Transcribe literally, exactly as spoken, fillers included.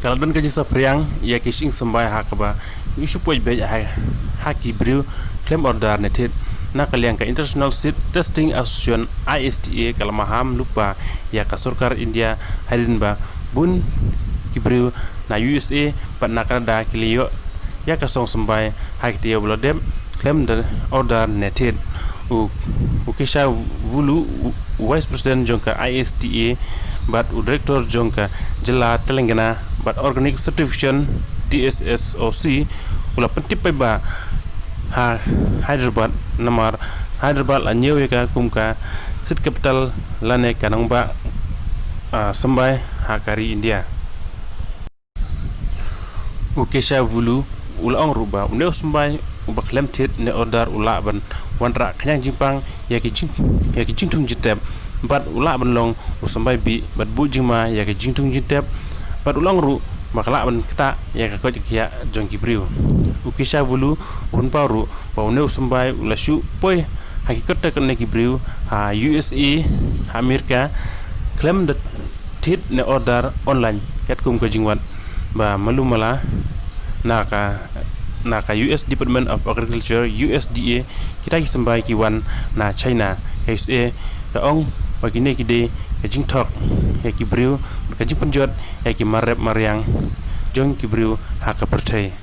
Ka la don ka jingsaphriang ïa ki shyieng symbai ha kaba u shu poi beit ha, ha ki briew khlem order ne thied. Na ka liang ka International Seed Testing Association, I S T A, ka la maham lypa ïa ka sorkar India hadien ba bun ki briew na U S A bad na Canada ki la ïoh ïa ka song symbai ha ki taïew ba la dep khlem da order ne thied. U, u Keshavulu, u, u Vice President jong ka I S T A bad u Director jong ka Jylla Telangana bad Organic Certification, T S S O C, u la pyntip paidbah ha Hyderabad, namar Hyderabad la ñiew ïa ka kum ka seed capital lane ka nongbah, ah, symbai ha ka ri India. U Keshavulu u la ong ruh ba une u symbai uba khlem thied ne order u lah ban wanrah khñiang jingpang ïa ki jing, ïa ki jingthung jingtep, bad u lah ban long u symbai bih bad buh jingma ïa ki jingthung jingtep, bad u la ong ruh ba ka lah ban ktah ïa ka koit ka khiah jong ki briew. U Keshavulu u pynpaw ruh ba une u symbai u la shu poi ha ki kot ter kot ne ki briew ha U S A, ha Amerika, khlem da thied ne order online katkum ka jingwad ba malu mala na ka, na ka U S Department of Agriculture, U S D A, kita ki symbai ki wan na China. Ka U S A ka ong ba kine ki dei ka jingthok ïa ki briew, ka jingpynjot ïa ki mar rep mar riang jong ki briew ha ka pyrthei.